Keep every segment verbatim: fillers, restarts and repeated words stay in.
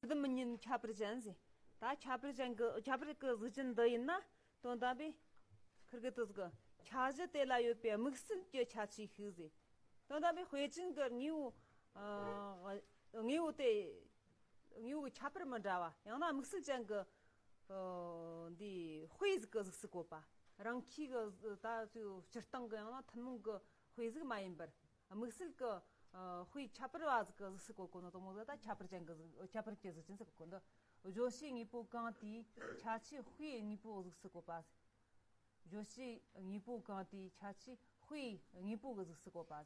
དུ་མི་ཉན་ཁྱད་པར་ཅན་ཟེར། ད་ཁྱད་པར་ཅན་གྱི་ཁྱད་པར་གྱི་གཟུགས་ཅན་འདི་ཡིན་ན་དོན་དམ་པའི་ཁིར་གི་དུས་གི་ཁྱད་གཞི་དེ་ལ་ཡོད་པའི་དམིགས་བསལ་གྱི་ཁྱད་ཆོས་ཤིག་ཟེར། དོན་དམ་པའི་དཔེ་ཅན་གྱི་དངོས་པོ་ཨ་དངོས་པོ་དེ་དངོས་པོ་གི་ཁྱད་པར་མི་འདྲ་བ། ཡང་ན་དམིགས་བསལ་ཅན་གྱི་ཨ་འདི་དཔེ་ཟིག་གི་གཟུགས་སུ་བཀོད་པ། རང་ཁྱི་གི་ད་སྤྱིར་བཏང་གི་ཡང་ན་ཐུན་མོང་གི་དཔེ་ཟིག་མ་ཡིན་པར། དམིགས་བསལ་གྱི་ཨ་དཔེ་ཁྱད་པར་བ་ཟིག་གི་གཟུགས་སུ་བཀོད་གོ་ནོ་དང་མོ་ཟིག་ད་ཁྱད་པར་ཅན་གྱི་གཟུགས། ཁྱད་པར་གྱི་གཟུགས་ཅན་ཟེར་གོ་གོ་འདི། བརྗོད་བྱའི་དངོས་པོ་གང་དེའི་ཁྱད་ཆོས་དཔེའི་དངོས་པོའི་གཟུགས་སུ་བཀོད་པ། བརྗོད་བྱའི་དངོས་པོ་གང་དེའི་ཁྱད་ཆོས་དཔེའི་དངོས་པོ་གི་གཟུགས་སུ་བཀོད་པ།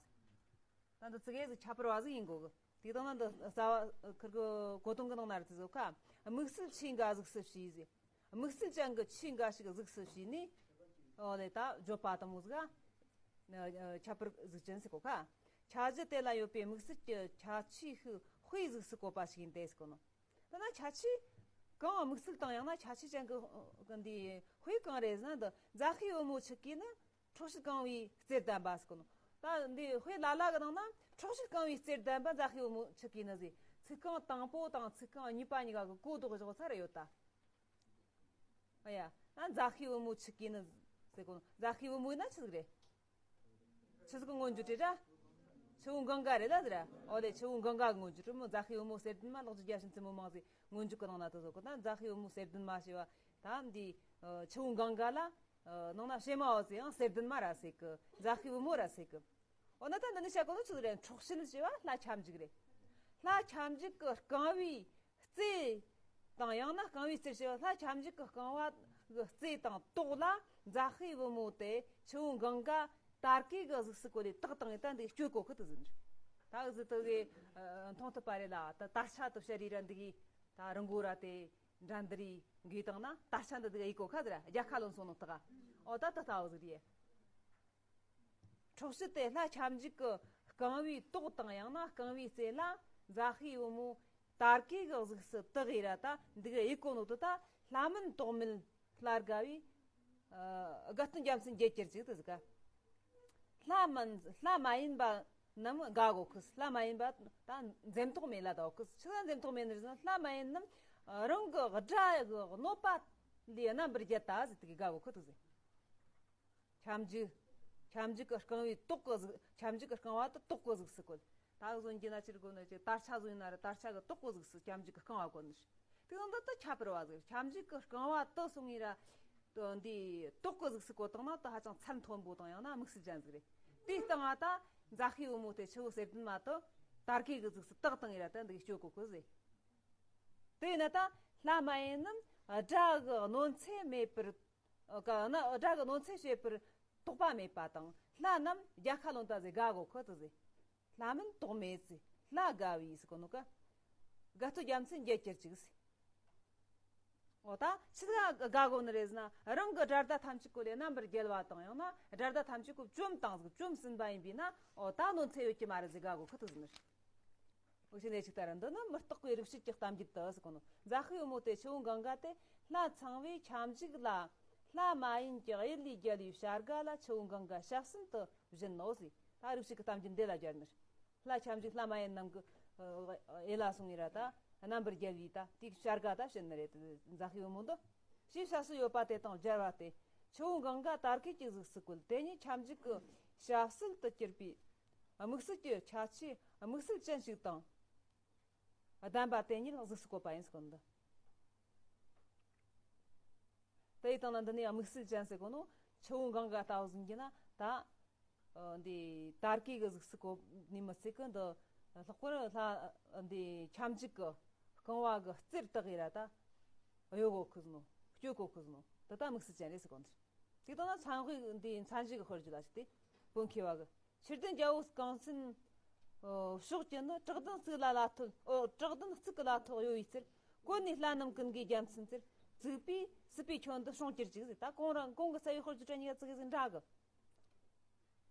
ད་འདི་ཙི་གེ་ཟིག་ཁྱད་པར་བ་ཟིག་ཡིན་གོ་གི། དེ་དང་ན་འདི་རྩ་བ་ཁིར་གི་གོ་དོན་གི་ནང་ན་རེད་ཟེར་གོ་ཁ། དམིགས་བསལ་ཆོས་འགའ་གཟུགས་སུ་བྱས་ཟེར། དམིགས་བསལ་ཅན་གྱི་ཆོས་འགའ་ཞིག་གཟུགས་སུ་བྱས་ནས། ཨོ་ལེ་ད་བརྗོད་པ་དང་མོ་ཟིག་ག་ཁྱད་པར་གཟུགས་ཅན་ཟེར་གོ་ཁ། ཁྱད་གཞི་དེ་ལ་ཡོད་པའི་དམིགས་བསལ་གྱི་ཁྱད་ཆོས་ཤིག་དཔེའི་གཟུགས་སུ་བཀོད་པ་ཞིག་ཡིན་ཏེ་ཟེར་གོ་ནོ། ད་ན་ཁྱད་ཆོས་གང་དམིགས་བསལ་དང་ཡང་ན་ཁྱད་ཆོས་ཅན་གྱི་འདི་དཔེ་གང་རེད་ཟེར་ན། འདི་རྫ་ཤུལ་བུ་མོ་ཆུ་སྐྱེས་ནི་འཕྲོག་བྱེད་རྐང་བའི་རྩེར་ལྡན་པ་ཟེར་གོ་ནོ། ད་འདི་དཔེ་ལ་ལ་གི་ནང་ན་འཕྲོག་བྱེད་རྐང་བའི་རྩེར་ལྡན་པ་རྫ་ཤུལ་བུ་མོ་ཆུ་སྐྱེས་ནི་ཟེར། ཚིག་རྐང་དང་པོ་དང་ཚིག་རྐང་གཉིས་པ་གཉིས་ཀ་གི་གོ་ལྡོག་བཞག་ཚར་ཡོད་ད། ཨ་ཡ། ན་རྫ་ཤུལ་བུ་མོ་ཆུ་སྐྱེས་ནི་ཟེར་གོ། རྫ་ཤུལ་བུ་མོ་ཡིན་ན་ཆི་ཟིག་རེད། ཆི་ཟིག་གི་མངོན་བརྗོད་རེད་ར། ཆུ་བོ་གངྒཱ་རེད་ལ་ཟེར་ར། ཨོ་ལེ་ཆུ་བོ་གངྒཱ་གི་མངོན་བརྗོད་རེད་མོ། རྫ་ཤུལ་བུ་མོ་གསེར་ལྡན་མ། ལོ་རྒྱུས་རྒྱལ་ཕྱིན་བཙུན་མོ་མང་ཟེར་མངོན་བརྗོད་གི་ནང་ན་དུ་བཟོ་གི། ད་རྫ་ཤུལ་བུ་མོ་གསེར་ལྡན་མ་ཞེས་པ་ད་འདི་ཆུ་བོ་གངྒཱ་ལ་ནང་ན་བྱེ་མ་བོ་ཟེར་ཡང་གསེར་ལྡན་མ་ར་ཟེར་གི། རྫ་ཤུལ་བུ་མོ་ར་ཟེར་གི། འོ་ན་ད་འདི་ནི་བཤད་གོ་ནི་ཆི་ཟིག་རེད། འཕྲོག་བྱེད་ཞེས་པ་ལྷ་ཁྱབ་འཇུག་རེད། ལྷ་ཁྱབ་འཇུག་གི་རྐང་བའི་རྩེ་དང་ཡང་ན་རྐང་བའི་རྩེར་ཞེས་པ་ལྷ་ཁྱབ་འཇུག་གི་རྐང་བ་གི་རྩེ་དང་ཏོག་ལ་རྫ་ཤུལ་བུ་མོ་དེ་ཆུ་བོ་གངྒཱ་དར་གོས་གི་གཟུགས་སུ་བཀོད་ལས་བཏགས་བཏང་ངས་ད་འདི་སྤྱོད་གོ་གི་དུ་ཟིན། ད་གཟུགས་དུ་གི་མཐོང་ཐུབ་པ་རེད་ལ། ད་དར་ཆ་དུ་བཤད་རེས་ར་འདི་གི་ད་རང་མགོ་ར་དེ་འགྲན་འདི་རི་འགོས་བཏང་ན་དར་ཆ་འདི་འདི་ག་ཡིག་གོ་ཁ་ཟེར་ར་རྒྱལ་ཁ་ལོན་སོང་ནོ་ད་ག། ཨོ་ད་ད་ད་འོ་ཟིག་རེད། འཕྲོག་བྱེད་དེ་ལྷ་ཁྱབ་འཇུག་གི་རྐང་བའི་ཏོག་དང་ཡང་ན་རྐང་བའི་རྩེ་ལ་རྫ་ཤུལ་བུ་མོ་དར་གོས་གི་གཟུགས་སུ་བཏགས་ཡིན་ར། ད་འདི་གི་ཡིག་གོ་ནོ་དུ་ད་ལྷ་མིན་རྟོག་མེད་ལྷ་དགའ་བའི་ཨ་དགའ་སྟོན་རྒྱལ་མཚན་བརྒྱད་ཀྱི་རྗེས་དུ་ཟིག་ག། ལྷ་མིན་ལྷ་མ་ཡིན་པ་རྣམས་དགའ་གོ་ཁུ། ལྷ་མ་ཡིན་པ་ད་འཛེམ་དོགས་མེད་ལ་དགའ་གོ་ཁུ། ཆི་ལ་འཛེམ་དོགས་མེད་ནི་རེད་ཟེར་ན། ལྷ་མ་ཡིན་རྣམས་རང་གི་དགྲ་གི་གནོད་པ་ལས་རྣམ་པར་རྒྱལ་ད་ཟེར་དུ་གི་དགའ་གོ་ཁུ་དུ་ཟེར། ཁྱབ་འཇུག་ཁྱབ་འཇུག་གི་རྐང་བའི་ཏོག་གི་གཟུགས། ཁྱབ་འཇུག་གི་རྐང་བ་དེ་ཏོག་གི་གཟུགས་སུ་བཀོད། ད་གཟོད་ཀྱི་ན་ཕྱིར་བཀོད་ནི་ཅིག་དར་ཆ་བཟོ་ཡིན་ན་ར་དར་ཆ་གི་ཏོག་གི་གཟུགས་སུ་ཁྱབ་འཇུག་གི་རྐང་བ་བཀོད་ནི། དེ་ཡང་འདི་ད་ཁྱད་པར་བ་ཟིག་ཁྱབ་འཇུག་གི་རྐང་བ་དེ་སོང་ངེ་ར། འདི་ཏོག་གི་གཟུགས་སུ་བཀོད་བཏང་ན་ད་ཧ་ཅང་ཚད་མཐོན་པོ་དང་ཡང་ན་དམིགས་བསལ་ཅན་ཟིག་རེད། དེའི་སྟེང་ང་ད་རྫ་ཤུལ་བུ་མོ་དེ་ཆུ་བོ་གསེར་ལྡན་མ་དེ་དར་གོས་གི་གཟུགས་སུ་བཏགས་བཏང་ངེ་ར། ད་འདི་གི་སྤྱོད་གོ་གི་ཟེར། དེ་ཡིན་ན་ད་ལྷ་མ་ཡིན་རྣམས་དགྲ་གི་གནོད་འཚེ་མེད་པར། ཨ་ག་ན་དགྲ་གི་གནོད་འཚེ་བྱེད་པར་དོགས་པ་མེད་པ་དང་། ལྷ་རྣམས་རྒྱལ་ཁ་ལོན་ད་ཟེར་དགའ་གོ་ཁུ་དུ་ཟེར། ལྷ་མིན་རྟོག་མེད་ཟེར། ལྷ་དགའ་བའི་ཟེར་གོ་ནོ་ཀ། དགའ་སྟོན་རྒྱལ་མཚན་བརྒྱད་ཀྱི་རྗེས་ཟེར། འོ་ད་ཆི་ཟིག་དགའ་གོ་ནི་རེད་ཟེར་ན། རང་གི་དགྲ་ཟླ་ཐམས་ཅད་ཀོ་ལས་རྣམ་པར་རྒྱལ་བ་དང་ཡང་ན་དགྲ་ཟླ་ཐམས་ཅད་ཀོ་བཅོམ་བཏང་ཟིག་བཅོམ་ཟིན་པ་ཡིན་པས་ན། འོ་ད་གནོད་འཚེ་ཡོད་ཀྱི་མ་རེད་ཟེར་དགའ་གོ་ཁུ་དུ་ཟེར་ནི་རེད། འུ་ཆོ་ནས་ཅིག་ལྟར་འདི་ནི་མི་རྟག་པའི་རིགས་ཤིག་གི་གཏམ་རྒྱུད་དུ་ཟེར་གོ་ནོ། རྫ་ཤུལ་བུ་མོ་དེ་ཆུ་བོ་གངྒཱ་དེ་ལྷ་ཚངས་པའི་ཁྱབ་འཇུག་ལ། ལྷ་མ་ཡིན་གྱི་གཡུལ་ལས་རྒྱལ་བའི་བྱ་དགའ་ལ་ཆུ་བོ་གངྒཱ་ཞབས་སེན་དུ་བྱིན་ནོ་ཟེར། ད་རིགས་ཤིག་གི་གཏམ་རྒྱུད་འདི་ལ་སྦྱར་ནི། ལྷ་ཁྱབ་འཇུག་ལྷ་མ་ཡིན་རྣམས་ཀྱི་ཨེ་ལ་སོང་ངེ་ར་ད་རྣམ་པར་རྒྱལ་བའི་ད་དེའི་བྱ་དགའ་ད་བྱིན་ནི་རེད། རྫ་ཤུལ་བུ་མོ་འདི་ཞེས་བྱ་སུ་ཡོད་པ་དེ་དང་སྦྱར་བ་སྟེ། ཆུ་བོ་གངྒཱ་དར་གོས་ཀྱི་གཟུགས་སུ་བཀོད། དེ་ཉིད་ཁྱབ་འཇུག་གི་ཞབས་སེན་དུ་གྱུར་པའི་དམིགས་བསལ་གྱི་ཁྱད་ཆོས་དམིགས་བསལ་ཅན་ཞིག་དང་། ལྡན་པ་དེ་ཉིད་གཟུགས་སུ་བཀོད་པ་ཡིན་ཟེར་གོ་ནོ་འདི། དེའི་སྟེང་ན་འདི་ནི་དམིགས་བསལ་ཅན་ཟེར་གོ་ནོ། ཆུ་བོ་གངྒཱ་ལྟ་བུ་ཟིན་གྱི་ན་ད། ཨ་འདི་དར་གོས་ཀྱི་གཟུགས་སུ་བཀོད་ནི་མི་ཚད་ཀི། འདི་ལྷག་པར་ལྷ་འདི་ཁྱབ་འཇུག་གི་རྐང་བ་གི་རྩེར་བཏགས་ཡིན་ར་ད། གཡོ་གོ་ཁུ་ཟེར་ནོ། སྤྱོད་གོ་ཁུ་ཟེར་ནོ། འདི་ད་དམིགས་བསལ་ཅན་རེད་ཟེར་གོ་ནོ་འདི། དེ་དང་ན་མཚན་དཔེ་འདི་མཚན་གཞི་གི་དཔེར་བརྗོད་ལ་ཞིག་སྟེ། བོད་མཁས་པ་གི། ཆུ་ལྡན་རྒྱལ་པོ་རྐང་སེན་ཕྱོགས་ཀྱི་ནི། བྲག་ལྡན་གཙུག་ལ་ལ་ཐོད། ཨོ་བྲག་ལྡན་གཙུག་གི་ལ་ཐོད་གཡོ་བའི་ཚུལ། བཀོད་ནས་ལྷ་རྣམས་ཀུན་གྱི་རྒྱལ་མཚན་རྩེར། བཙུགས་པས་སྲིད་པའི་ཁྱོན་དུ་སྲུང་གྱུར་ཅིག་ཟེར། ད་གོང་རང་གོང་གི་རྩ་བའི་དཔེར་བརྗོད་འདྲ་གཉིས་ཀ་ཙི་གེ་ཟིག་འདྲ་གི།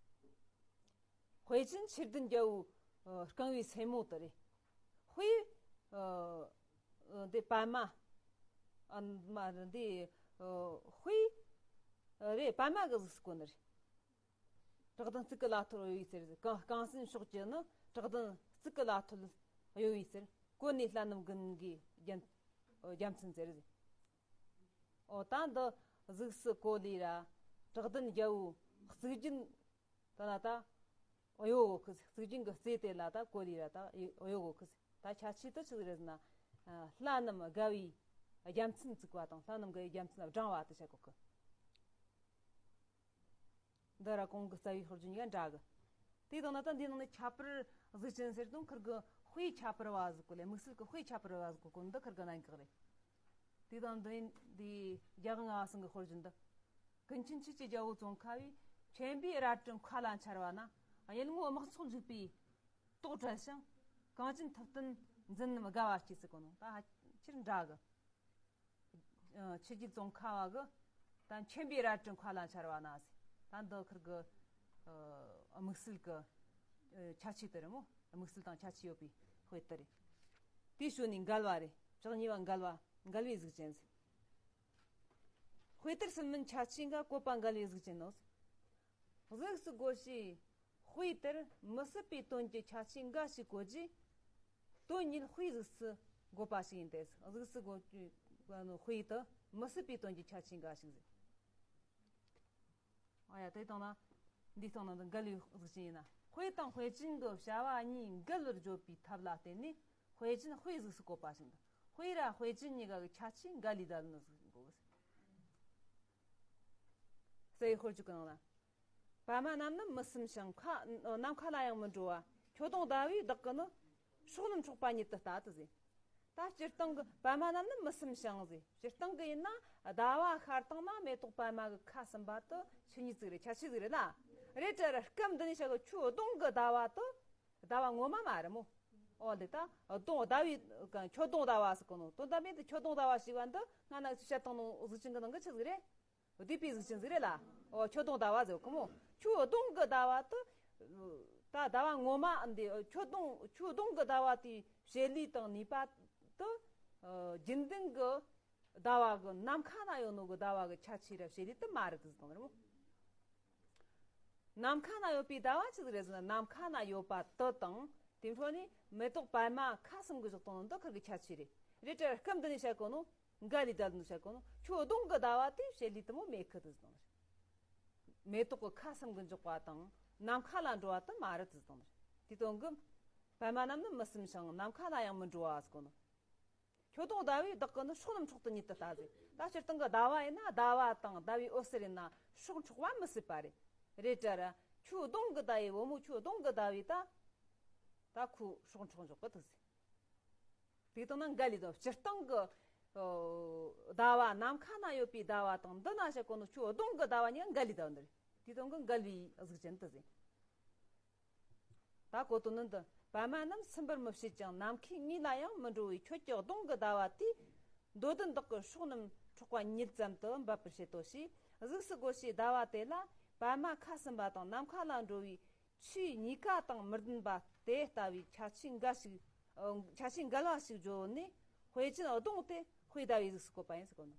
དཔེ་ཅན་ཆུ་ལྡན་རྒྱལ་པོ་རྐང་པའི་སེན་མོ་དེ་རེད། དཔེ་འདི་པདྨ། ཨ་མ་རེད་འདི། དཔེ་རེད། པདྨ་གི་གཟུགས་སུ་བཀོད་ནི་རེད། བྲག་ལྡན་གཙུག་གི་ལ་ཐོད་གཡོ་བའི་ཚུལ། རྐང་རྐང་སེན་ཕྱོགས་ཀྱི་ནི། བྲག་ལྡན་གཙུག་གི་ལ་ཐོད་གཡོ་བའི་ཚུལ། གོ་ནས་ལྷ་རྣམས་ཀུན་གྱི་རྒྱལ་རྒྱལ་མཚན་ཟེར། ཨོ་ད་འདི་གཟུགས་སུ་གོ་ལས་ར་བྲག་གདན་རྒྱལ་པོའི་གཙུག་རྒྱན་དེ་ལ་ད་གཡོ་གོ་ཁི། གཙུག་རྒྱན་གྱི་རྩེ་དེ་ལ་ད་གོ་ལས་ར་ད་གཡོ་གོ་ཁི། ད་ཁྱད་ཆོས་དེ་ཆི་ཟིག་རེད་ཟེར་ན། ལྷ་རྣམས་དགའ་བའི་རྒྱལ་མཚན་བཙུགས་པ་དང་། ལྷ་རྣམས་དགའ་བའི་རྒྱལ་མཚན་ལ་བགྲང་བ་དེ་བྱ་གོ་ཁི། འདི་ར་གོང་གི་རྩ་བའི་དཔེར་བརྗོད་གཉིས་ཀ་འདྲ་གི། དེའི་སྟེང་ན་ད་འདིའི་ནང་ནས་ཁྱད་པར་གཟུགས་ཅན་ཟེར་དུས་ཁིར་གི་དཔེའི་ཁྱད་པར་བ་ཟིག་གོ་ལས། དམིགས་བསལ་གི་དཔེའི་ཁྱད་པར་བ་ཟིག་གོ་གོ་འདི་ཁིར་གི་གནད་འགག་རེད། དེའི་སྟེང་འདི་འདི་རྒྱལ་དབང་ལྔ་པ་ཚང་གི་དཔེར་བརྗོད་འདི། ཀུན་མཁྱེན་ཆོས་ཀྱི་རྒྱལ་པོ་ཙོང་ཁ་བས། མཁྱེན་པའི་རལ་གྲི་མཁའ་ལ་འཕྱར་བ་ན། གཡུལ་ངོའི་དམག་ཚོགས་འཇིགས་པའི་དོགས་བྲལ་ཞིང་། གངས་ཅན་ཐུབ་བསྟན་འཛིན་རྣམས་དགའ་བ་སྐྱེས་ཟེར་གོ་ནོ། ད་ཧ་ཆེར་འདྲ་གི། ཆོས་རྒྱལ་ཙོང་ཁ་བ་གི་ད་མཁྱེན་པའི་རལ་གྲི་མཁའ་ལ་འཕྱར་བ་ན་ཟེར། ད་འདི་ཁིར་གི་དམིགས་བསལ་གི་ཁྱད་ཆོས་དེ་རེད་མོ། དམིགས་བསལ་དང་ཁྱད་ཆོས་ཡོད་པའི་དཔེ་དེ་རེད། དེའི་ཞོར་ནས་འགལ་བ་རེད། བཅུ་གཉིས་པ་འགལ་བ། འགལ་བའི་གཟུགས་ཅན་ཟེར། དཔེ་དེར་གསུམ་མིན་ཁྱད་ཆོས་འགའ། བཀོད་པ་འགལ་བའི་གཟུགས་ཅན་ནོ། གཟུགས་སུ་གོ་ཞེས་དཔེ་དེར་མི་སྲིད་པའི་དོན་གྱི་ཁྱད་ཆོས་འགའ་ཞིག་བཀོད་རྗེས། དོན་ཉིད་དཔེའི་གཟུགས་སུ་འགོད་པ་ཞིག་ཡིན་ཏེ། གཟུགས་སུ་གོ་དཔེ་དུ་མི་སྲིད་པའི་དོན་གྱི་ཁྱད་ཆོས་འགའ་ཞིག་ཟེར། ཨ་ཡ། དེ་དང་ན་འདིའི་སྟེང་ན་འདི་འགལ་བའི་གཟུགས་ཅན་ཡིན་ན། དཔེ་དང་དཔེ་ཅན་གྱི་བྱ་བ་གཉིས་འགལ་བར་བརྗོད་པའི་ཐབས་ལ་བརྟེན་ནས་དཔེ་ཅན་དཔེའི་གཟུགས་སུ་བཀོད་པ་ཞིག་འདུག། དཔེ་ར་དཔེ་ཅན་གཉིས་ཀ་གི་ཁྱད་ཆོས་འགལ་ལས་བསྡད་ནི་ཟིག་གོ་གི། རྩ་བའི་དཔེར་བརྗོད་ཀྱི་ནང་ལ། པདྨ་རྣམས་ནི་མི་སེམས་ཤིང་། ཁ་ནམ་མཁའ་ལ་ཡང་མི་འགྲོ་བ། ཁྱོད་གདོང་ཟླ་བས་བདག་གི་ནི། སྲོག་རྣམས་འཕྲོག་པ་ཉིད་དུ་ལྟ་སྟེ་ཟེར། ད་སྤྱིར་བཏང་གི་པདྨ་རྣམས་ནི་མི་སེམས་ཤིང་ཟེར། སྤྱིར་བཏང་གི་ཡིན་ན་ཟླ་བ་ཤར་བཏང་ན་མེ་ཏོག་པདྨ་གི་ཁ་ཟུམ་པ་དེ་ཆོས་ཉིད་ཅིག་རེད། ཁྱད་ཆོས་ཅིག་རེད་ལ། རེད་དྲ་ར་སྐབས་འདི་ནས་བཤད་གི། ཁྱོད་གདོང་གི་ཟླ་བ་དེ་ཟླ་བ་ངོ་མ་མ་རེད་མོ། ཨོ་ལེ། ད་གདོང་ཟླ་བའི་ཁྱོད་གདོང་ཟླ་བ་ཟེར་གོ་ནོ། དོན་དམ་པའི་དེ་ཁྱོད་གདོང་ཟླ་བ་ཞེས་པ་འདི་སྔ་ན་བཤད་བཏང་ནོ་གཟུགས་ཅན་གྱི་ནང་གི་ཆི་ཟིག་རེད། སྡུད་པའི་གཟུགས་ཅན་ཟིག་རེད་ལ། ཨོ། ཁྱོད་གདོང་ཟླ་བ་ཟེར་གོ་མོ། ཁྱོད་གདོང་གི་ཟླ་བ་དེ། ད་ཟླ་བ་ངོ་མ་འདི་ཁྱོད་གདོང་ཁྱོད་གདོང་གི་ཟླ་བ་དེའི་བྱེད་ལས་དང་ནུས་པ་དེ། རྒྱུན་ལྡན་གྱི་ཟླ་བ་གི་ནམ་མཁའ་ན་ཡོད་ནོ་གི་ཟླ་བ་གི་ཁྱད་ཆོས་ར་བྱེད་ལས་དེ་མ་རེད་དེ་ཟེར་དང་རེད་མོ། ནམ་མཁའ་ན་ཡོད་པའི་ཟླ་བ་ཆི་ཟིག་རེད་ཟེར་ན། ནམ་མཁའ་ན་ཡོད་པ་དེ་དང་དེ་འཕྲོ་ནས་མེ་ཏོག་པདྨ་ཁ་གསུམ་གྱིས་བཞག་བཏང་ནོ་འདི་ཁིར་གི་ཁྱད་ཆོས་རེད། རེད་དྲ་སྐབས་འདི་ནས་བཤད་གོ་ནོ། འགའ་ལས་བསྡད་ནོ་བཤད་གོ་ནོ། ཁྱོད་གདོང་གི་ཟླ་བ་དེ་བྱེད་ལས་དེ་མོ་མེད་ཁི་དེ་ཟེར་དང་རེད། མེ་ཏོག་གི་ཁ་གསུམ་གྱིས་འཇོག་པ་དང་ནམ་མཁའ་ལ་འགྲོ་བ་དེ་མ་རེད་དེ་ཟེར་དང་རེད། དེ་དོན་གི། པདྨ་རྣམས་ནི་མི་སེམས་ཤིང་། ནམ་མཁའ་ལ་ཡང་མི་འགྲོ་བ་ཟེར་གོ་ནོ། ཁྱོད་གདོང་ཟླ་བས་བདག་གི་ནི། སྲོག་རྣམས་འཕྲོག་ཏུ་ཉིད་དུ་ལྟ་ཟེར། ད་སྤྱིར་བཏང་གི་ཟླ་བ་ཡིན་ན། ཟླ་བ་དང་ཟླ་བའི་འོད་ཟེར་ཡིན་ན་སྲོག་འཕྲོག་པ་མི་སྲིད་པ་རེད། རེད་དྲ་ར་ཁྱོད་གདོང་གི་ཟླ་བའི་བུ་མོ། ཁྱོད་གདོང་གི་ཟླ་བས་ད་ད་ཁོའི་སྲོག་འཕྲོག་འཇོག་གི་དེ་ཟེར། དེ་དང་ན་འགལ་ལས་དང་། སྤྱིར་བཏང་གི་ཟླ་བ་ནམ་མཁའ་ན་ཡོད་པའི་ཟླ་བ་དང་འདི་ན་བཤད་གོ་ནོ་ཁྱོད་གདོང་གི་ཟླ་བ་གཉིས་ཀ་འགལ་ལས་དང་འདིར། དེ་དང་གི་འགལ་བའི་གཟུགས་ཅན་དེ་ཟེར། ད་གོ་དོན་ནི་འདི། པདྨ་རྣམས་ཚིམ་པར་མི་བྱེད་ཅིང་། ནམ་མཁའི་ངོས་ལ་ཡང་མི་འགྲོ་བའི་ཁྱོད་ཀྱི་གདོང་གི་ཟླ་བ་དེས། འདོད་ལྡན་བདག་གི་སྲོག་རྣམས་འཕྲོག་པ་ཉིད་ཙམ་དུ་འབད་པར་བྱེད་དོ་ཞེས། གཟུགས་སུ་གོ་ཞེས་ཟླ་བ་དེ་ལ་པདྨ་ཁ་གསུམ་པ་དང་ནམ་མཁའ་ལ་འགྲོ་བའི་ཆོས་གཉིས་ཀ་དང་མི་ལྡན་པ་དེ་ལྟ་བུའི་ཁྱད་ཆོས་འགའ་ཞིག་ཁྱད་ཆོས་འགལ་བ་ཞིག་བརྗོད་ནས། དཔེ་ཅན་གདོང་དེ་དཔེ་ཟླ་བའི་གཟུགས་སུ་བཀོད་པ་ཡིན་ཟེར་གོ་ནོ།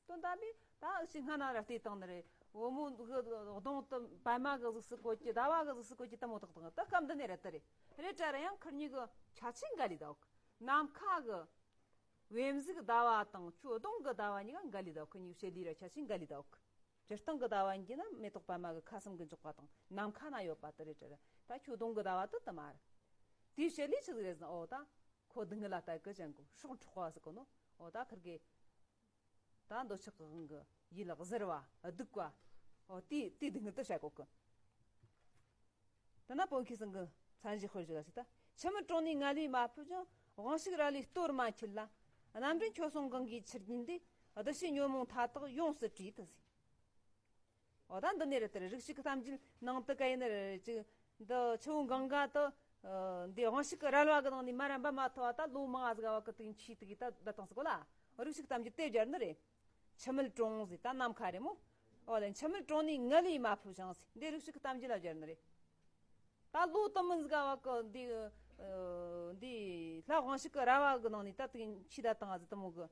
དོན་དམ་པའི་ད་ཞིག་སྔ་ན་ར་བལྟས་བཏང་ནི་རེད། བུ་མོ་གི་གདོང་དུ་པདྨ་གི་གཟུགས་སུ་བཀོད་ཀྱི། ཟླ་བ་གི་གཟུགས་སུ་བཀོད་ཀྱི་དེ་མོ་དག་དང་ད་སྐབས་འདི་ནས་རེད་དེ་རེད། རེད་དྲ་ར་ཡང་ཁིར་གཉིས་གི་ཁྱད་ཆོས་འགལ་ལས་ད་འོག། ནམ་མཁའ་གི་བེམ་གཟུགས་ཟླ་བ་དང་ཁྱོད་གདོང་གི་ཟླ་བ་གཉིས་ཀ་འགལ་ལས་ད་འོག། ཁིར་གཉིས་བྱེད་ལས་ར་ཁྱད་ཆོས་འགལ་ལས་ད་འོག། སྤྱིར་བཏང་གི་ཟླ་བ་གཉིས་ཀྱི་ན་མེ་ཏོག་པདྨ་གི་ཁ་གསུམ་གྱིས་འཇོག་པ་དང་ནམ་མཁའ་ན་ཡོད་པ་དེ་རེད་དྲ་ར། ད་ཁྱོད་གདོང་གི་ཟླ་བ་དེ་དེ་མ་རེད། དེའི་བྱེད་ལས་ཆི་ཟིག་རེད་ཟེར་ན། ཨོ་ད་ཁོ་སྡུག་བསྔལ་ལ་ལྟ་གི་ཅན་གོ་སྲོག་འཕྲོག་པ་ཟེར་གོ་ནོ། ཨོ་ད་ཁིར་གི་ད་འདོད་ཆགས་ཀྱི་དབང་གིས་ཡིད་ལ་གཟིར་བ་སྡུག་པ། ཨོ་དེ་དེ་སྡུག་བསྔལ་དེ་བཤད་གོ་གི། དེ་ན་བོད་མཁས་ཚང་གི་མཚན་གཞི་དཔེར་བརྗོད་ལ་ཞིག་ད། འཆི་མེད་གྲོང་ནས་ངལ་བས་མ་ཕོབ་ཅིང་། དབང་ཕྱུག་རལ་བའི་སྟོད་རུ་མ་འཁྱིལ་ལ། རྣམ་འདྲེན་ཁྱོད་སོང་གང་གིས་ཆུར་ཉིལ་ཏེ། བདུད་བཞིའི་ཉོན་མོངས་མཐའ་དག་ཡོངས་སུ་བྲིས་ཏེ་ཟེར། འོ་ད་འདི་ནས་རེད་དེ་རེད། རིགས་ཤིག་གི་གཏམ་རྒྱུད་ནང་དུ་ག་ཡིན་ནི་རེད། ཅིག་འདི་ཆུ་བོ་གངྒཱ་དུ། འདི་དབང་ཕྱུག་གི་རལ་བ་གི་ནང་ནས་མར་ར་འབབ་མ་ཐུབ་པ་ད་ལོ་མང་ང་ཟིག་བ་གི་དུས་འཁྱིལ་དུ་གི་ད་ད་བཏང་ཟིག་གོ་ལ། རིགས་ཤིག་གི་གཏམ་རྒྱུད་དེ་སྦྱར་ནི་རེད། འཆི་མེད་གྲོང་ཟེར་ད་ནམ་མཁའ་རེད་མོ། འོ་ལེ་འཆི་མེད་གྲོང་ནས་ངལ་བས་མ་ཕོབ་ཅིང་ཟེར་འདི་རིགས་ཤིག་གི་གཏམ་རྒྱུད་ལ་སྦྱར་ནི་རེད། ད་ལོ་དུ་མིན་ཟིག་བ་གི་འདི་འདི་ལྷ་དབང་ཕྱུག་གི་རལ་བ་གི་ནང་ནས་ད་དུས་འཁྱིལ་ད་བཏང་ང་ཟིག་དུ་མོ་གི།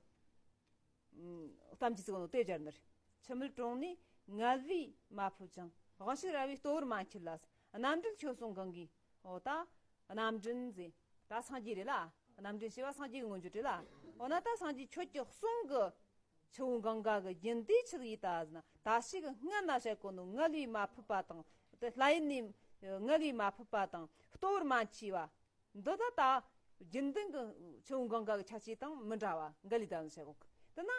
གཏམ་རྒྱུད་ཟེར་གོ་ནོ་དེ་སྦྱར་ནི་རེད། འཆི་མེད་གྲོང་ནས་ངལ་བས་མ་ཕོབ་ཅིང་། དབང་ཕྱུག་རལ་བའི་སྟོད་རུ་མ་འཁྱིལ་ལ། རྣམ་འདྲེན་ཁྱོད་སོང་གང་གིས། འོ་ད་རྣམ་འདྲེན་ཟེར་ད་སངས་རྒྱས་རེད་ལ། རྣམ་འདྲེན་བྱས་པ་སངས་རྒྱས་ཀྱི་མངོན་བརྗོད་རེད་ལ། འོ་ན་ད་སངས་རྒྱས་ཁྱོད་ཀྱི་གསུང་གི་ཆུ་བོ་གངྒཱ་གི་རྒྱུན་དེ་ཆི་ཟིག་ཡིན་ད་ཟེར་ན། ད་ཞིག་སྔ་ན་བཤད་གོ་ནོ་ངལ་བས་མ་ཕོད་པ་དང་། དེ་ལྷ་ཡུལ་ནས་ངལ་བས་མ་ཕོད་པ་དང་། ལྟོ་བར་མ་མཆིས་པ། འདི་ད་ད་རྒྱུན་ལྡན་གྱི་ཆུ་བོ་གངྒཱ་གི་ཁྱད་ཆོས་དང་མི་འདྲ་བ་འགལ་ལི་ད་ཟེར་གོ་གི། དེ་ན་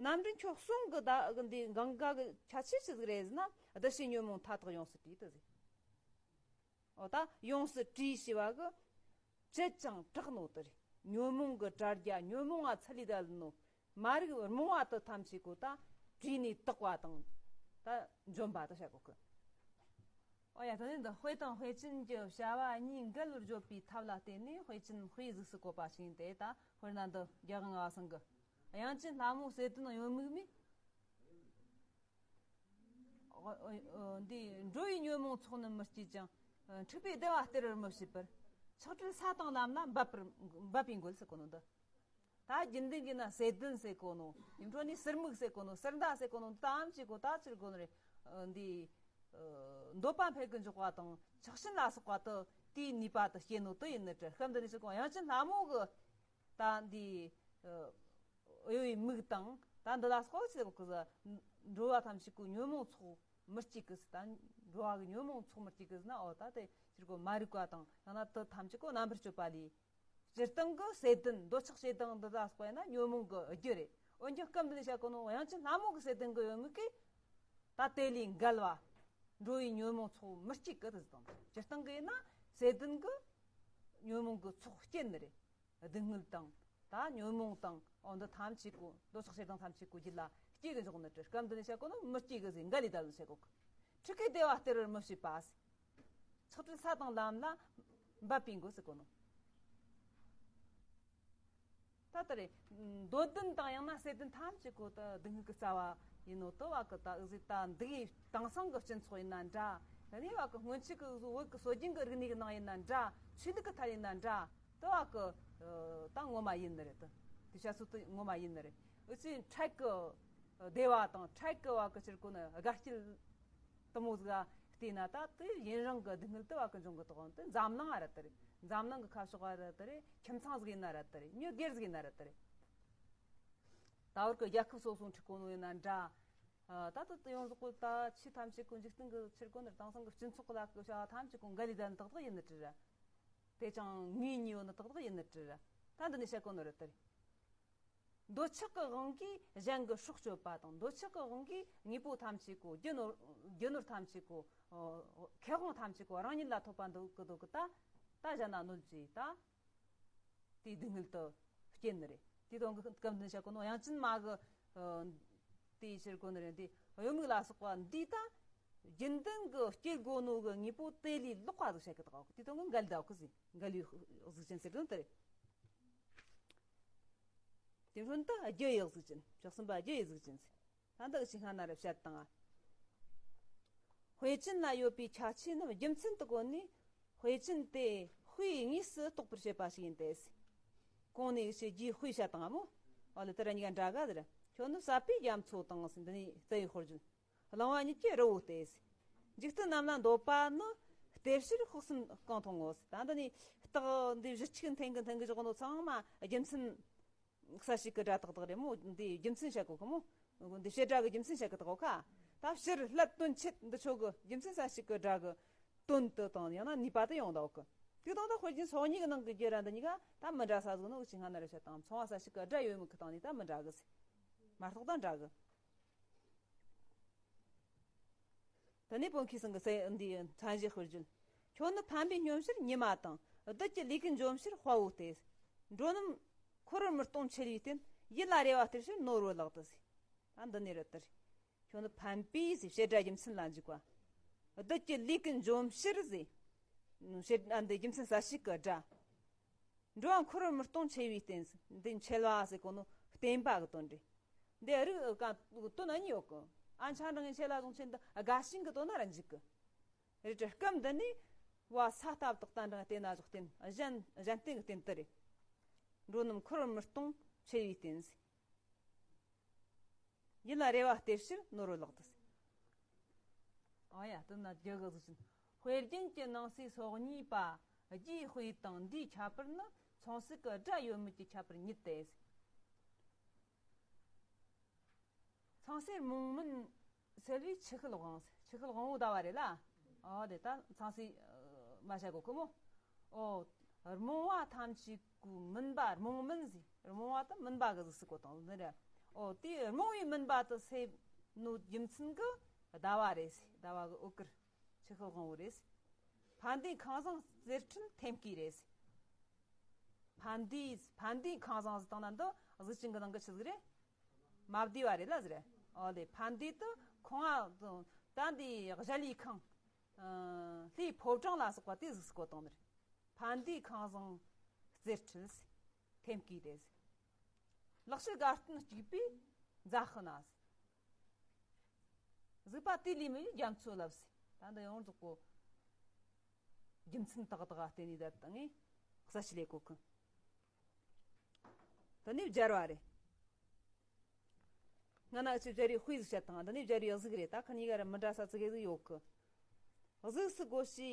རྣམ་འདྲེན་ཁྱོད་གསུང་གི་ད་འདི་གངྒཱ་གི་ཁྱད་ཆོས་ཆི་ཟིག་རེད་ཟེར་ན། གདུལ་བྱའི་ཉོན་མོངས་མཐའ་དག་ཡོངས་སུ་བྲིས་ཏེ་ཟེར། འོ་ད་ཡོངས་སུ་བྲིས་ཞེས་པ་གི་བཅད་ཅིང་དྲག་ནོ་དེ་རེད། ཉོན་མོངས་གི་དྲ་རྒྱ་ཉོན་མོངས་ང་ཚ་ལི་ད་ལི་ནོ། མ་རིག་རྨོངས་པ་དེ་ཐམས་ཅད་གོ་ད་བྲིས་ནས་དག་པ་དང་ད་འཇོམས་པ་དེ་བྱ་གོ་གི། ཨོ་ཡ། ད་ནི་འདི་དཔེ་དང་དཔེ་ཅན་གྱི་བྱ་བ་གཉིས་འགལ་བར་བརྗོད་པའི་ཐབས་ལ་བརྟེན་ནས་དཔེ་ཅན་དཔེའི་གཟུགས་སུ་བཀོད་པ་ཞིག་ཡིན་ཏེ། ད་དཔེར་ན་འདི་རྒྱལ་དབང་ལྔ་པ་ཚང་གི། དབྱངས་ཅན་ལྷ་མོ་གསེར་ལྡན་གཡོ་མིག་མས། འདི་འགྲོ་བའི་ཉོན་མོངས་ཚོགས་ནི་མི་སྐྱེད་ཅིང་། འཁྲིག་པའི་བདེ་བ་སྟེར་བར་མི་བྱེད་པར། ཆགས་བྲལ་ས་དང་ལམ་ལ་འབབ་པར་འབབ་པའི་མགོན་ཟེར་གོ་ནོ་འདི། ད་རྒྱུན་ལྡན་གྱི་ན་གསེར་ལྡན་ཟེར་གོ་ནོ། ཡིན་འགྲོ་ནི་གསེར་མིག་ཟེར་གོ་ནོ། གསེར་མདའ་ཟེར་གོ་ནོ། ད་ཨམ་ཅིག་གོ་ད་ཅིར་གོ་ནོ་རེད། འདི་འདོད་པ་འཕེལ་གི་འཇོག་པ་དང་ཆགས་ཞེན་ལ་སོགས་པ་དུ་དེའི་ནུས་པ་དུ་སྐྱེད་ནོ་དུ་ཡིན་ནི་དྲི། སྐབས་འདི་ནི་ཟེར་གོ་དབྱངས་ཅན་ལྷ་མོ་གི། ད་འདི་གཡོ་བའི་མིག་དང་ད་འདི་ལ་སོགས་ཆི་ཟེར་གོ་གི་ཟེར། འགྲོ་བ་ཐམས་ཅད་ཀོ་ཉོན་མོངས་ཚོགས་མི་སྐྱེད་གི་ཟེར། ད་འགྲོ་བ་གི་ཉོན་མོངས་ཚོགས་མི་སྐྱེད་གི་ཟེར་ན། འོ་ད་དེ་ཕྱིར་གོ་མ་རིག་པ་དང་ཡང་ན་དེ་ཐམས་ཅད་ཀོ་རྣམ་པར་དཔྱོད་པ་ལས། སྤྱིར་བཏང་གི་གསེར་ལྡན་འདོད་ཆགས་ཞེ་སྡང་འདི་ལ་སོགས་པ་ཡིན་ན་ཉོན་མོངས་གི་རྒྱུ་རེད། འོན་ཀྱང་སྐབས་འདི་ནས་བཤད་གོ་ནོ་དབྱངས་ཅན་ལྷ་མོ་གི་གསེར་ལྡན་གི་གཡོ་མིག་གིས་ད་དེ་ལས་འགལ་བ། འགྲོ་བའི་ཉོན་མོངས་ཚོགས་མི་སྐྱེད་གི་དེ་དང་། སྤྱིར་བཏང་གི་ཡིན་ན་གསེར་ལྡན་གི་ཉོན་མོངས་གི་ཚོགས་སྐྱེད་ནི་རེད། སྡུག་བསྔལ་དང་ད་ཉོན་མོངས་དང་། འོ་འདི་ཐམས་ཅད་ཀོ་འདོད་ཆགས་ཞེ་སྡང་ཐམས་ཅད་ཀོ་རྒྱུད་ལ་སྐྱེད་གི་འཇོག་ནི་དྲི། སྐབས་འདི་ནས་བཤད་གོ་ནོ་མི་སྐྱེད་གི་ཟེར། འགལ་ལི་ད་ལི་བཤད་གོ་གི། འཁྲིག་པའི་བདེ་བ་སྟེར་བར་མི་བྱེད་པ་ཟེར། ཆགས་བྲལ་ས་དང་ལམ་ལ་འབབ་པའི་མགོན་ཟེར་གོ་ནོ། ད་ལྟ་རེ། འདོད་ལྡན་དང་ཡང་ན་གསེར་ལྡན་ཐམས་ཅད་གོ་ད་སྡུག་བསྔལ་གི་རྩ་བ་ཡིན་ནོ་དུ་བ་གི། ད་གཟིགས་ད་འདི་གི་དེང་སང་གི་སྤྱི་ཚོགས་ཡིན་ན་འདྲ། དེ་ནས་བ་གི་སྔོན་ཆད་གི་བོད་གི་སྲོལ་རྒྱུན་གི་རིག་གནས་གི་ནང་ཡིན་ན་འདྲ། ཆོས་ལུགས་གི་ཐད་ཡིན་ན་འདྲ། དུ་བ་གི་ད་ངོ་མ་ཡིན་ནི་རེད། དུ་དེ་བྱ་ཚུལ་དུ་ངོ་མ་ཡིན་ནི་རེད། འུ་ཚོའི་འཕྲལ་གི་བདེ་བ་དང་འཕྲལ་གི་བ་གི་ཕྱིར་གོ་ནི་དགའ་སྐྱིད་དུ་མོ་ཟིག་ལ་བལྟས་ན། ད་དེ་ཡུན་རིང་གི་སྡུག་བསྔལ་དུ་བ་གི་འབྱུང་གི་དོགས་དེ་འཛམ་གླིང་ཨ་ར་དེ་རེད། འཛམ་གླིང་གི་ཁ་ཕྱོགས་ཨ་ར་དེ་རེད། ཁྱིམ་ཚང་ཟིག་ཡིན་ན་ར་དེ་རེད། མྱི་སྒེར་ཟིག་ཡིན་ན་ར་དེ་རེད། ད་བར་གི་རྒྱལ་ཁབ་སོ་སོ་འཁྲུག་གོ་ནོ་ཡིན་ན་འདྲ། ད་ལྟ་དུ་ཡོངས་རྫོགས་གོ་ད་ཆོས་ཐམས་ཅད་གོ་འཇིག་རྟེན་གི་ཕྱིར་གོ་ནི་དེང་སང་གི་སྤྱི་ཚོགས་གི་ལ་གི་བྱ་བ་ཐམས་ཅད་གོ་འགལ་ལི་ད་ནི་དག་དག་ཡིན་ནི་དྲི་ར། དེ་ཅང་ངོས་གཉིས་ཡོད་ནི་དག་དག་ཡིན་ནི་དྲི་ར། ད་འདི་ནས་བཤད་གོ་ནི་རེད་དེ་རེད། འདོད་ཆགས་ཀྱི་དབང་གིས་གཞན་གྱི་སྲོག་གཅོད་པ་དང་། འདོད་ཆགས་ཀྱི་དབང་གིས་དངོས་པོ་ཐམས་ཅད་གོ་རྒྱུ་ནོར་རྒྱུ་ནོར་ཐམས་ཅད་གོ་ཁེ་དབང་ཐམས་ཅད་གོ་རང་ཉིད་ལ་ཐོབ་པ་འདོད་གི་འདོད་གི་ད། ད་གཞན་ན་གནོད་བྱས་ད། དེའི་སྡུག་བསྔལ་དུ་སྐྱེ་ནི་རེད། དེ་དང་གི་སྐབས་འདི་བཤད་གོ་ནོ་དབྱངས་ཅན་མ་གི། དེའི་ཕྱིར་གོ་ནི་རེད། འདི་གཡོ་མིག་ལ་སོགས་པ་འདི་ད་རྒྱུན་ལྡན་གི་སྐྱེ་དགོས་ནོ་གི་དངོས་པོ་དེ་ལས་ལོག་པ་ཟིག་བཤད་གི་དག་གི། དེ་དང་གི་འགལ་ཟླ་གི་ཟིག་འགལ་བའི་གཟུགས་ཅན་ཟེར་དོན་དེ་རེད། དེ་སྔོན་དུ་རྒྱུ་ཡི་གཟུགས་ཅན། བཅུ་གསུམ་པ་རྒྱུ་ཡི་གཟུགས་ཅན་ཟེར། ད་འདི་ཅི་སྔ་ན་རེ་བཤད་དང་། དཔེ་ཅན་ལ་ཡོད་པའི་ཁྱད་ཆོས་རྣམས་རྒྱུ་མཚན་དུ་བཀོད་ནས། དཔེ་ཅན་དེ་དཔེའི་དངོས་སུ་རྟོགས་པར་བྱེད་པ་ཞིག་ཡིན་ཏེ། གོང་ནས་ཞེས་རྒྱུའི་དཔེ་བཤད་དང་མོ། ཨ་ལེ་དེ་ར་གཉིས་ཀ་འདྲ་ག་ཟེར། ཁྱོད་ནི་ཟབ་པའི་རྒྱ་མཚོ་དང་ཟེར། འདི་ནི་རྩ་བའི་དཔེར་བརྗོད། གླང་བ་གཉིས་ཀྱི་རི་བོ་སྟེ། འཇིག་རྟེན་རྣམས་ལ་འདོད་པ་ནི། སྟེར་ཕྱིར་དཔག་བསམ་གང་མཐོང་ངོ་། ད་འདི་ནི་རྟགས་འདི་གཞི་གཅིག་འཐེན་གི་འཐེན་གི་བཞག་ནོ་ཚང་མ་རྒྱུ་མཚན་གསལ་བྱེད་ཀྱི་སྒྲ་དག་དག་རེད་མོ། འདི་རྒྱུ་མཚན་བཤད་གོ་གི་མོ། འདི་བྱེད་སྒྲ་གི་རྒྱུ་མཚན་བཤད་གི་དག་གོ་ཁ། ད་ཕྱིར་སླད་དོན་བྱེད་འདི་ཆོ་གི་རྒྱུ་མཚན་གསལ་བྱེད་ཀྱི་སྒྲ་གི་དོན་དུ་དང་ཡང་ན་ནུས་པ་དུ་ཡོང་ད་གོ་གི། དེ་དང་ད་དཔེར་བརྗོད་སོ་གཉིས་ཀྱི་ནང་གི་རྒྱུ་ར་འདི་གཉིས་ཀ་ད་མི་འདྲ་ས་ཟིག་ནོ་ཅི་སྔ་ན་རེ་བཤད་དང་མཚུངས་པ་གསལ་བྱེད་ཀྱི་སྒྲ་ཡོད་མེད་ཀྱི་སྟེང་ནས་ད་མི་འདྲ་གི་ཟེར། མ་གཏོགས་ད་འདྲ་གི། དེ་ནས་བོད་མཁས་ཚང་གི་སེ་འདིའི་མཚན་གཞི་དཔེར་བརྗོད། ཁྱོད་ནི་ཕན་པའི་སྙོམས་ཕྱིར་ཉི་མ་དང་། བདུད་ཀྱི་ལུས་ཀུན་འཇོམས་ཕྱིར་དཔའ་བོ་སྟེ། འགྲོ་རྣམས་འཁོར་བར་མི་གཏོང་འཆི་བའི་རྟེན། ཡིད་ལ་རེ་བ་སྟེར་ཕྱིར་ནོར་བུ་ལག་ཏུ་ཟེར། ད་འདི་ནས་རེད་དེ། ཁྱོད་ནི་ཕན་པའི་ཟེར་བྱེད་སྒྲ་རྒྱུ་མཚན་ལ་འཇུག་པ། བདུད་ཀྱི་ལུས་ཀུན་འཇོམས་ཕྱིར་ཟེར། བྱེད་ཨ་འདི་རྒྱུ་མཚན་གསལ་བྱེད་ཀྱི་སྒྲ། འགྲོ་བ་འཁོར་བར་མི་གཏོང་འཆི་བའི་རྟེན། འདི་འཆི་བ་ཟེར་གོ་ནོ་བརྟེན་པ་གི་དོན་རེད། འདི་རིགས་ཀ་དོན་གཉིས་ཡོད་གི། ཨ་ཆ་འདྲ་ངན་ཆེ་ལ་གོང་ཆེན་འདི་དགའ་ཞེན་གི་དོན་ན་ར་འཇུག་གི། རེད་དྲ་སྐབས་འདི་ནི་བ་ས་སྟབས་དག་ད་འདྲ་བརྟེན་ན་བཞག་རྟེན་གཞན་གཞན་རྟེན་གི་རྟེན་དུ་རེད། འགྲོ་རྣམས་འཁོར་བར་མི་གཏོང་འཆི་བའི་རྟེན་ཟེར། ཡིད་ལ་རེ་བ་སྟེར་ཕྱིར་ནོར་བུ་ལག་ཏུ་ཟེར། ཨ་ཡ་དེ་ན་རྒྱུ་གི་གཟུགས་ཅན། དཔེ་རྒྱན་གྱི་ནང་གསེས་སོ་གཉིས་པ། རྒྱུའི་དཔེ་དང་འདིའི་ཁྱད་པར་ནི། མཚུངས་གསལ་གྱི་སྒྲ་ཡོད་མེད་ཀྱི་ཁྱད་པར་གཉིས་ཏེ། མཚུངས་གསལ་རྨོངས་མུན་སེལ་བའི་ཆུ་ཤེལ་དབང་། ཆུ་ཤེལ་དབང་པོ་ཟླ་བ་རེད་ལ། ཨོ་དེ་ད་མཚུངས་གསལ་མ་བྱ་གོ་ཀི་མོ། ཨོ། རྨོངས་པ་ཐམས་ཅད་ཀྱི་མུན་པ་རྨོངས་མུན་ཟེར། རྨོངས་པ་དང་མུན་པ་གི་གཟུགས་སུ་བཀོད་དང་ཟེར་རེད། ཨོ་དེ་རྨོངས་པའི་མུན་པ་དེ་སེལ་ནོ་རྒྱུ་མཚན་གྱི་ཟླ་བ་རེད། ཟླ་བ་གི་འོད་གར་ཆུ་ཤེལ་དབང་པོ་རེད། ཕན་བདེའི་ཁང་བཟང་རྩེར་འཁྲིད་ཐེམ་སྐས་རེད། ཕན་བདེའི་ཕན་བདེའི་ཁང་བཟང་ཟེར་དང་ན་འདི་གཟུགས་ཅན་གྱི་ནང་གི་ཆི་ཟིག་རེད། མ་བདེ་བ་རེད་ལ་ཟེར། ཨོ་ལེ་ཕན་བདེ་དུ་ཁང་བ་ད་འདི་གཞལ་ཡས་ཁང་། ལྷའི་ཕོ་བྲང་ལ་སོགས་པ་དེ་གཟུགས་སུ་བཀོད་དང་ནི། ཕན་བདེའི་ཁང་བཟང་རྩེར་འཁྲིད་ཐེམ་སྐས་རེད། ལེགས་བཤད་དགའ་སྟོན་གཅིག་པའི་མཛའ་བཤེས་ན། གཟིགས་པ་དེ་ལས་མི་ཡི་རྒྱ་མཚོ་ལབ་ཟེར། ད་འདི་ཡོངས་རྫོགས་པོ་རྒྱུ་མཚན་དག་དག་ག་བརྟེན་ནས་ད་ལྟ་ངས་གསལ་བཤད་ལས་གོ་གི། འདི་ནས་སྦྱར་བ་རེད། སྔ་ན་ཅི་སྦྱར་བའི་དཔེ་ཟིག་བཤད་དང་འདི་ནས་སྦྱར་བའི་གཟུགས་རེད། ད་ཁ་གཉིས་ཀ་ར་མི་འདྲ་ས་ཙི་གེ་ཟིག་ཡོད་གི། གཟུགས་སུ་བཀོད་བྱའི་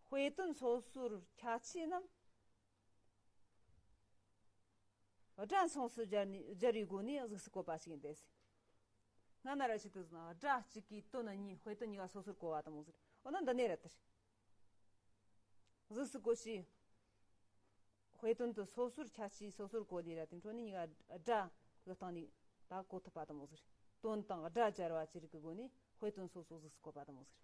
དཔེ་དོན་སོ་སོར་ཁྱད་ཆོས་རྣམས། སྒྲ་མཚུངས་སུ་སྦྱར་ནས་སྦྱར་བའི་སྒོ་ནས་གཟུགས་སུ་བཀོད་པ་ཞིག་ཡིན་ཏེ། སྔ་ན་ར་ཞིག་ཏུ་ཟིན་སྒྲ་གཅིག་གིས་དོན་གཉིས་དཔེ་དོན་གཉིས་ཀ་སོ་སོར་གོ་བ་དང་མོ་ཟེར། འོ་ན་འདི་ནས་རེད་དེ། གཟུགས་སུ་བཀོད་བྱའི་དཔེ་དོན་དུ་སོ་སོར་ཁྱད་ཆོས་སོ་སོར་གོ་ལས་ར་དེ་འཕྲོ་ནས་གཉིས་ཀ་སྒྲ་གི་སྟེང་ནས་ད་གོ་ཐུབ་པ་དང་མོ་ཟེར། དོན་དང་སྒྲ་སྦྱར་བ་ཅི་རིགས་ཀྱི་སྒོ་ནས་དཔེ་དོན་སོ་སོ་གཟུགས་སུ་བཀོད་པ་དང་མོ་ཟེར།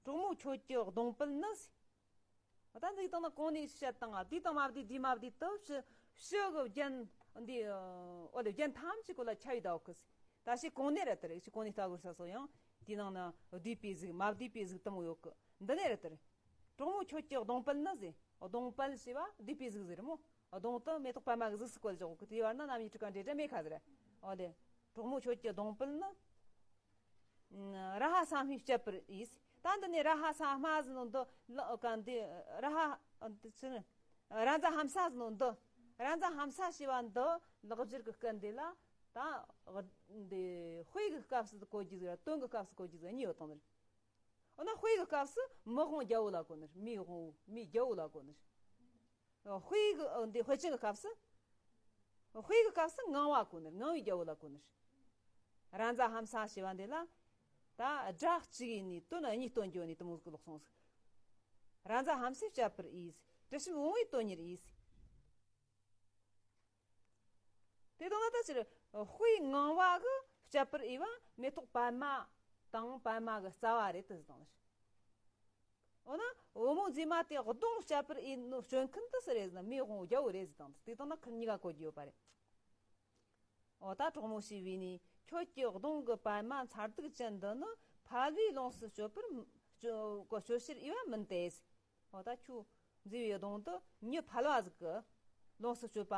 གྲོགས་མོ་ཁྱོད་ཀྱི་གདོང་པལ་ནི་ཟེར། ད་འདི་དང་ན་གོང་ནས་བཤད་དང་དེ་དང་མ་བསྡུས་དེ་མ་བསྡུས་དུ་ཕྱི་ཕྱི་གི་རྒྱན་འདི་ཨོ་ལེ་རྒྱན་ཐམས་ཅད་གོ་ལ་ཁྱབ་ཡི་ད་ཨོ་ཁུ་ཟེར། ད་ཕྱི་གོང་ནས་རེད་དེ་རེད། ཕྱི་གོང་ནས་ལྟ་དགོས་ས་སོ་ཡང་དེའི་ནང་ན་བསྡུས་པའི་གཟུགས་མ་བསྡུས་པའི་གཟུགས་དུ་མོ་ཡོད་གི། འདི་ནས་རེད་དེ་རེད། གྲོགས་མོ་ཁྱོད་ཀྱི་གདོང་པལ་ནི་ཟེར། གདོང་པལ་ཞེས་པ་བསྡུས་པའི་གཟུགས་ཟེར་མོ། གདོང་དུ་མེ་ཏོག་པད་མ་གི་གཟུགས་སུ་བཀོད་ཆོག་གི། དེའི་བར་ན་རྣམ་གཡེང་དྲུག་ཀ་འདྲེས་སྒྲ་མེད་ཁ་ཟེར། ཨོ་ལེ། གྲོགས་མོ་ཁྱོད་ཀྱི་གདོང་པལ་ནི། ར་ཧ་ས་སྨོས་སྤྱད་པར་ཨིས། ད་འདི་ནས་ར་ཧ་ས་སྨ་ཟེར་ནོ་འདི་ལ་ག་འདི་ར་ཧ་འདི་ཆི་ནི། ར་མཛའ་ཧམ་ས་ཟེར་ནོ་འདི། ར་མཛའ་ཧམ་ས་ཞེས་པ་འདི་ལེགས་སྦྱར་གྱི་སྐད་འདི་ལ་ད་འདི་དཔེ་གི་སྐབས་སུ་གོ་རྒྱུ་ཟིག་དོན་གི་སྐབས་སུ་གོ་རྒྱུ་ཟིག་གཉིས་ཡོད་དང་ནི། འོ་ན་དཔེ་གི་སྐབས་སུ་མི་དབང་རྒྱལ་པོ་ལ་གོ་ནི། མིའི་དབང་པོ་མིའི་རྒྱལ་པོ་ལ་གོ་ནི། དཔེ་གི་འདི་དཔེ་ཅན་གི་སྐབས་སུ། དཔེ་གི་སྐབས་སུ་ངང་པ་གོ་ནི། ངང་པའི་རྒྱལ་པོ་ལ་གོ་ནི། ར་མཛའ་ཧམ་ས་ཞེས་པ་འདི་ལ། ད་སྒྲ་གཅིག་ཡིན་ནི་དོན་གཉིས་སྟོན་རྒྱུ་ནི་དུ་མོ་གི་ལོག་སོང་ཟིག་ར་མཛའ་ཧམ་སས་སྤྱད་པར་ཨིས། དྲི་ཞིམ་བུང་བས་དོན་གཉེར་ཨིས། དེ་དང་ན་ད་ཕྱིར་དཔེ་ངང་པ་གི་སྤྱད་པར་ཨི་བ་མེ་ཏོག་པད་མ་དང་པད་མ་གི་རྩ་བ་རེད་དུ་ཟེར་དང་ནི། འོ་ན་བུ་མོ་མཛེས་མ་དེ་གདོང་སྤྱད་པར་ཨི་ནོ་སྤྱོད་མཁན་དུ་སུ་རེད་ཟེར་ན་མི་དབང་རྒྱལ་པོ་རེད་ཟེར་དང་དེ་དང་ན་ཁུར་གཉིས་ཀ་གོ་རྒྱུ་ཡོད་པ་རེད། འོ་ད་གྲོགས་མོ་ཞེས་པས་ནི་ཁྱོད་ཀྱི་གདོང་གི་པད་མ་མཚར་སྡུག་ཅན་འདི་ནི་ཕལ་བས་ལོངས་སུ་སྤྱོད་པར་སྤྱོད་སྤྱོད་ཕྱིར་ཨི་བ་མིན་ཏེ། འོ་ད་ཁྱོད་མཛེས་པའི་གདོང་དུ་མྱི་ཕལ་བ་ཟིག་གི་ལོངས་སུ་སྤྱོད་པ་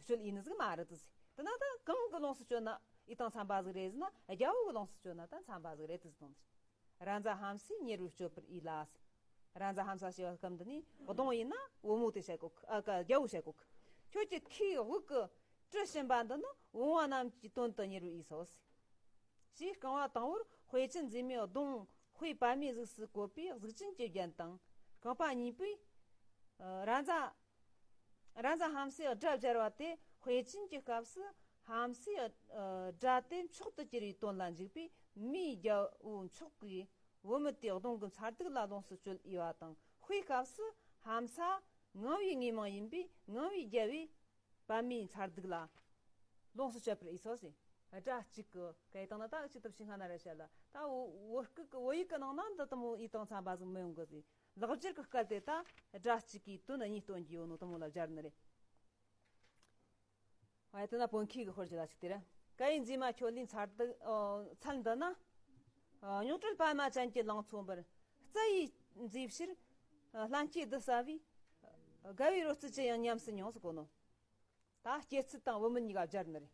སྤྱོད་ཨི་ནི་ཟིག་མ་རེད་དུ་ཟེར། དེ་ན་ད་གང་གི་ལོངས་སུ་སྤྱོད་ན་ཨི་དང་འཚམ་པ་ཟིག་རེད་ཟེར་ན་རྒྱལ་པོ་གི་ལོངས་སུ་སྤྱོད་ན་ད་འཚམ་པ་ཟིག་རེད་དུ་ཟེར་དང་ཟེར། ར་མཛའ་ཧམ་སས་གཉེར་བར་སྤྱོད་པར་ཨི་ལ་ཟེར། ར་མཛའ་ཧམ་ས་ཞེས་པ་སྐབས་འདི་ནི་གདོང་ཡིན་ན་བུ་མོ་དེ་བཤད་གོ་ཨ་ཀ་རྒྱལ་པོ་བཤད་གོ། ཁྱོད་ཀྱི་ཁའི་དབུགས་ཀྱི་དྲི་ཞིམ་པ་འདི་ནི་བུང་བ་རྣམས་ཀྱི་དོན་དུ་གཉེར་བར་ཨི་སོ་ཟེར། ཞེས་རྐང་པ་དང་པོར་དཔེ་ཅན་མཛེས་མའི་གདོང་དཔེ་པད་མའི་གཟུགས་སུ་བཀོད་པའི་གཟུགས་ཅན་གྱི་རྒྱན་དང་རྐང་པ་གཉིས་པོས་ར་མཛའ་ར་མཛའ་ཧམ་སའི་སྒྲ་སྦྱར་བ་དེ་དཔེ་ཅན་གྱི་སྐབས་སུ་ཧམ་སའི་སྒྲ་དེ་མཆོག་ཏུ་གྱུར་པའི་དོན་ལ་འཇུག་པས་མིའི་རྒྱལ་པོ་མཆོག་གིས་བུ་མོ་དེའི་གདོང་གི་མཚར་སྡུག་ལ་ལོངས་སུ་སྤྱོད་འོས་པ་དང་། དཔེའི་སྐབས་སུ་ཧམ་ས་ངང་པའི་ངོས་མིང་ཡིན་པས་ངང་པའི་རྒྱལ་པོས་པད་མའི་མཚར་སྡུག་ལ་ལོངས་སུ་སྤྱད་པར་འོས་སོ་ཞེས། སྒྲ་གཅིག་གི་སྐད་བཏང་ན་ད་ཅི་ཐུབ་ཤིང་ཁ་ན་ར་བཤད་ལ་ད་བོད་སྐད་ཀྱི་བོད་ཡིག་གི་ནང་ན་འདི་དུ་མོ་ཨི་དང་འཚམ་པ་ཟིག་མི་ཡོང་གི་ཟེར། ལེགས་སྦྱར་གྱི་སྐད་དེ་ད་སྒྲ་གཅིག་གིས་དོན་གཉིས་སྟོན་གྱི་ཡོད་ནོ་དུ་མོ་ལ་སྦྱར་ནི་རེད། ཨ་དེ་ན་བོན་ཁྱི་གི་ཧོར་གྱི་ལ་ཞིག་དེ་རེད། སྐལ་བའི་མཛེས་མ་ཁྱོད་ལས་མཚར་སྡུག་ཨ་ཚལ་འདི་ན། ཨ་རྙོག་བྲལ་པད་མ་ཅན་གྱི་ལང་ཚོ་འབར། རྩྭ་ཡིས་མཛེས་ཕྱིར། ཨ་སླན་སྐྱེས་བསྡུ་ཟ་བའི། དགའ་བའི་རོལ་རྩེད་ཅི་ཡང་ཉམས་སུ་མྱོང་ཟེར་གོ་ནོ། ད་སྐྱེད་ཚལ་དང་བུད་མེད་གཉིས་ཀ་སྦྱར་ནི་རེད།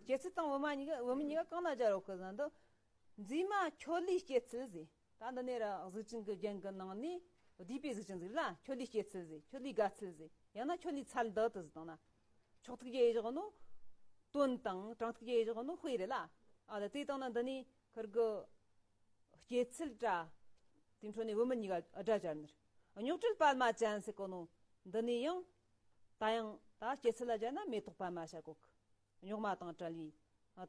སྐྱེད་ཚལ་དང་བུད་མེད་གཉིས་ཀ་བུད་མེད་གཉིས་ཀ་གང་ལ་སྦྱར་རོགས་གི་ཟེར་ན་འདི། མཛེས་མ་ཁྱོད་ལས་སྐྱེད་ཚལ་ཟེར། ད་འདི་ནས་ར་གཟུགས་ཅན་གྱི་རྒྱན་གྱི་ནང་ནས་བསྡུས་པའི་གཟུགས་ཅན་ཟིག་ལ་ཁྱོད་ལས་སྐྱེད་ཚལ་ཟེར། ཁྱོད་ལས་དགའ་ཚལ་ཟེར། ཡང་ན་ཁྱོད་ལས་ཚལ་འདི་དུ་ཟེར་དང་ན། མཆོག་ཐུགས་རྗེ་ཡི་བཞག་ནོ། དོན་དང་དྲང་ཐུགས་རྗེ་ཡི་བཞག་ནོ་དཔེ་རེད་ལ། ཨ་ད་དེ་དང་ན་འདི་ནས་ཁིར་གི་སྐྱེད་ཚལ་སྒྲ། དེ་འཕྲོ་ནས་བུད་མེད་གཉིས་ཀ་སྒྲ་སྦྱར་ནི་རེད། རྙོག་བྲལ་པད་མ་ཅན་ཟེར་གོ་ནོ། འདི་ནས་ཡང་། ད་ཡང་ད་སྐྱེད་ཚལ་ལ་སྦྱར་ན་མེ་ཏོག་པད་མ་བྱ་གོ་གི། རྙོག་མ་དང་བྲལ་བའི་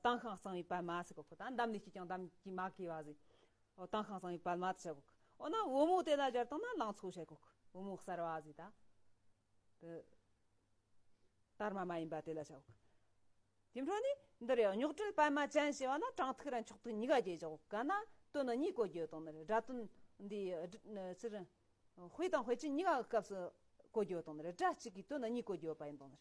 དྭངས་ཤིང་གཙང་བའི་པད་མ་ཟེར་གོ་གི། ད་འདམ་ལས་སྐྱེས་ཀྱང་འདམ་གྱིས་མ་གོས་པ་ཟིག། དྭངས་ཤིང་གཙང་བའི་པད་མ་དེ་བྱ་གོ་གི། འོ་ན་བུ་མོ་དེ་ལ་སྦྱར་བཏང་ན་ལང་ཚོ་བྱ་གོ་གི། བུ་མོ་གསར་བ་ཟིག་ད། དེ། དར་མ་མ་ཡིན་པ་དེ་ལ་བྱ་གོ་གི། དེ་འཕྲོ་ནས་འདིར་རྙོག་བྲལ་པད་མ་ཅན་ཞེས་པ་ན་དྲང་ཐིག་ར་མཆོག་ཐིག་གཉིས་ཀ་བརྗོད་བྱ་གོ་གི། ག་ན་དོན་གཉིས་གོ་རྒྱུ་དང་ནི་སྒྲ་དོན་འདི་ཚུར། དཔེ་དང་དཔེ་ཅན་གཉིས་ཀ་གི་སྐབས་སུ་གོ་རྒྱུ་དང་ནི་སྒྲ་གཅིག་གིས་དོན་གཉིས་གོ་རྒྱུ་པ་ཡིན་དང་ནི།